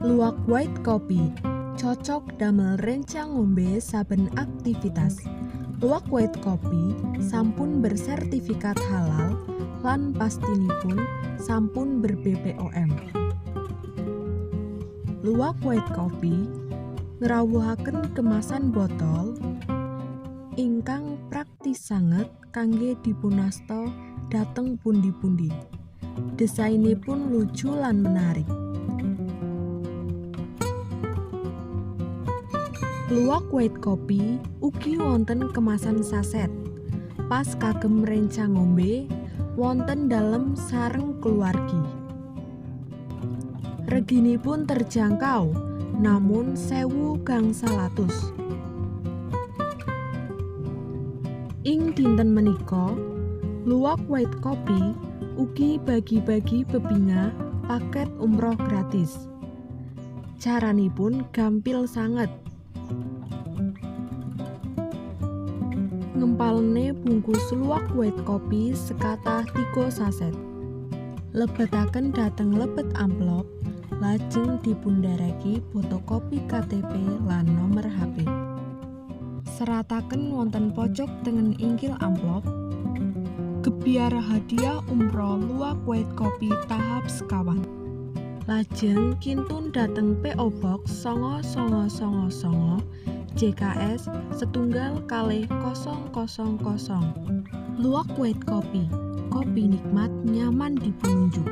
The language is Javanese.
Luwak White Kopi cocok damel rencang ngombe saben aktivitas. Luwak White Kopi sampun bersertifikat halal lan pastinipun sampun ber-BPOM. Luwak White Kopi ngrawuhaken kemasan botol ingkang praktis sanget kangge dipunasta dhateng pundi-pundi. Desainipun lucu lan menarik. Luwak White Kopi ugi wonten kemasan saset, pas kagem rencang ngombe wonten dalem sareng keluargi. Reginipun terjangkau, namung 1.400. Ing dinten menika, Luwak White Kopi ugi bagi-bagi bebingah paket umroh gratis. Caranipun gampil sanget. Ngempalne bungkus Luwak White Kopi sekatah 3 saset. Lebetaken dhateng lebet amplop, lajeng dipundereki fotokopi KTP lan nomor HP. Serataken wonten pojok tengen inggil amplop. Gebyar hadiah umroh Luwak White Kopi tahap sekawan. Lajeng kintun dhateng PO Box 9999 JKS 1 2 0 0 0. Luwak White Kopi, kopi nikmat nyaman dipununjuk.